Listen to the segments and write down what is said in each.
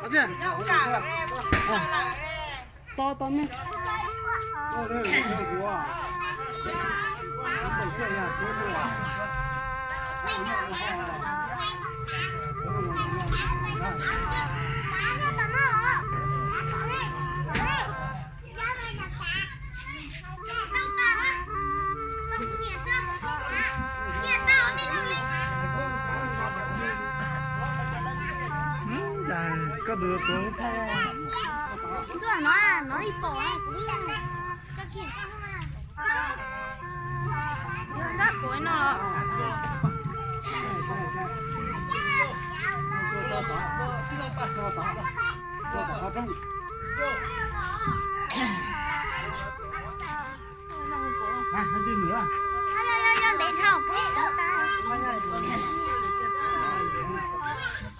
To to me. Koj tus tuav thaj. Ntxuaj no, no ib pom kuv. Ntxuaj kuv no. Yog, yog, yog, ntev dhau.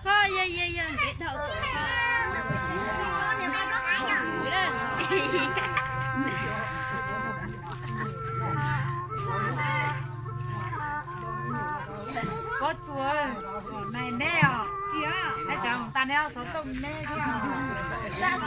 Koj yog, yog, yog ntev dhau. Pob tsuas, nais neb os. Neb cov tas neb xov tooj neb thiab.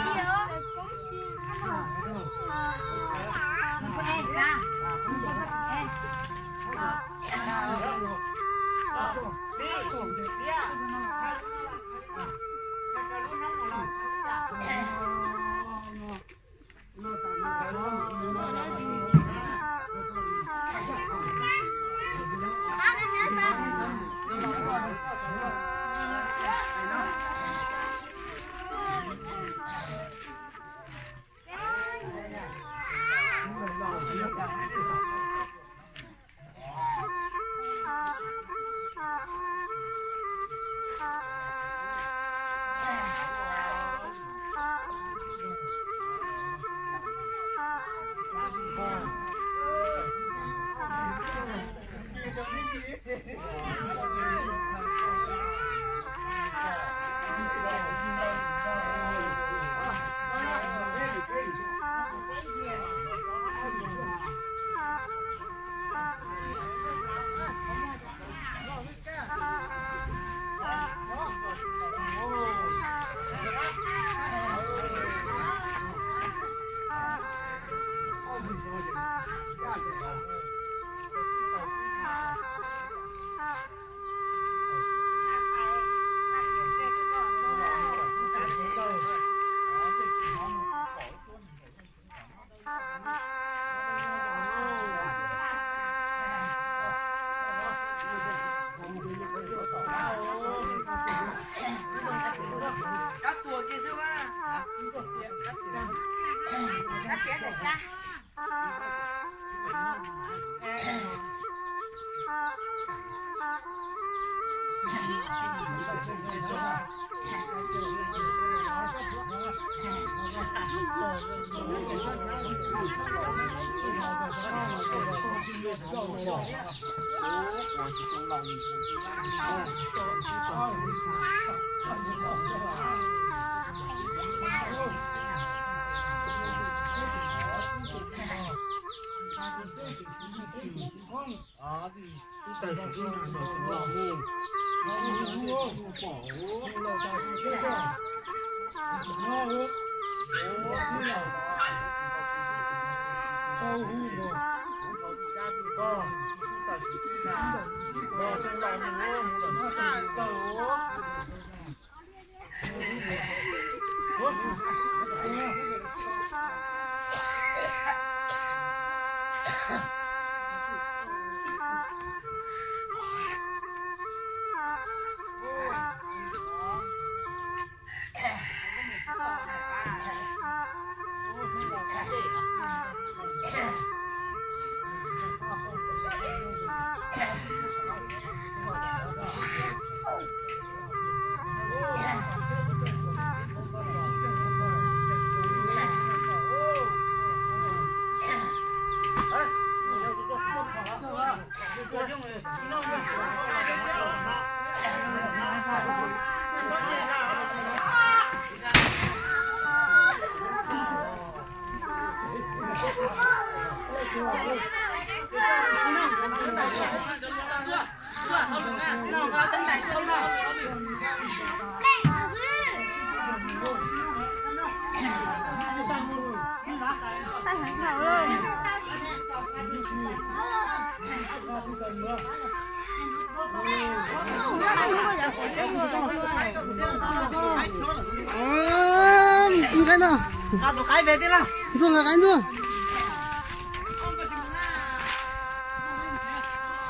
Ntxuag nqa qaib ntxuag.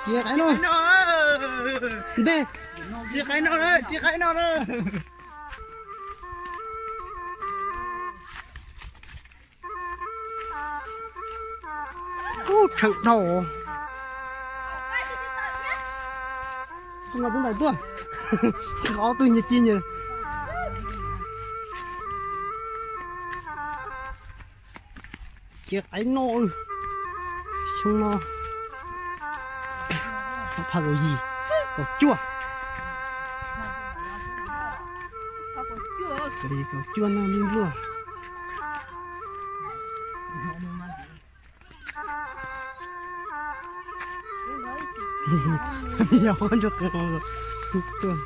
Cia qaib no. Ntej. Cia qaib no, cia qaib no. Ub, tshee dhau. Tus no pub ntais tuaj. Ob tug nyias ci nyias. Cia qaib no. Xyoo no phav kaum yim, kaum cuaj. Kaum yim kaum cuaj no me npluaj. Yog qhov ntsuag qees tuaj.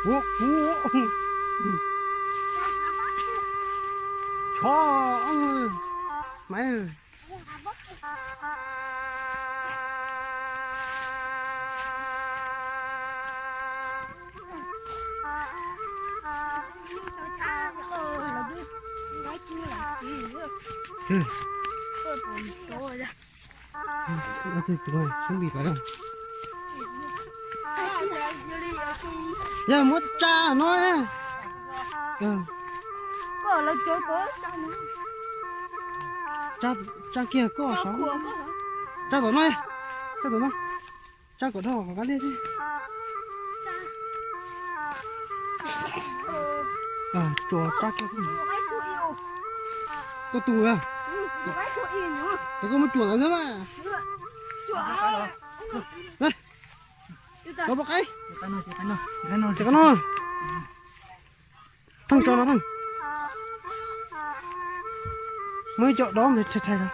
Ua kuv. Tsho, maiv. Yog muab tsa no. Tsa kiag koj saud. Tsa tom no, tsa tom no. Tsa kom dhau qab liaj thiab. Tsuas tsa kiag koj tus. Ces koj muab tsuas ntawd xwb mas. Los rau qaib. Ces qab no. Pheej tso no pheej. Muab ib co dob ntawd rhais rhais rau.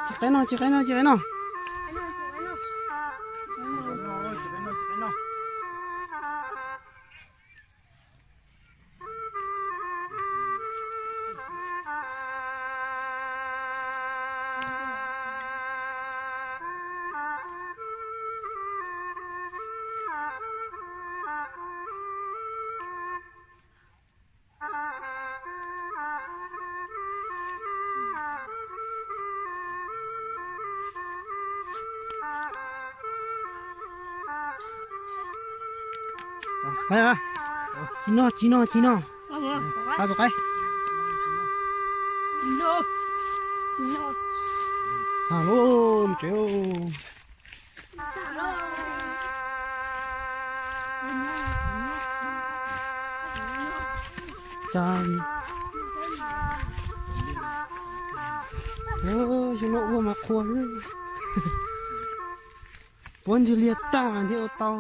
Cia qaib no, cia qaib no, cia qaib no. Tsis noj, tsis noj, tsis noj. Pab tus qaib. Tag lub tsev. Xyoo no ua mas qhua xwb. Puab ntsis liag tag thiaj ua tau.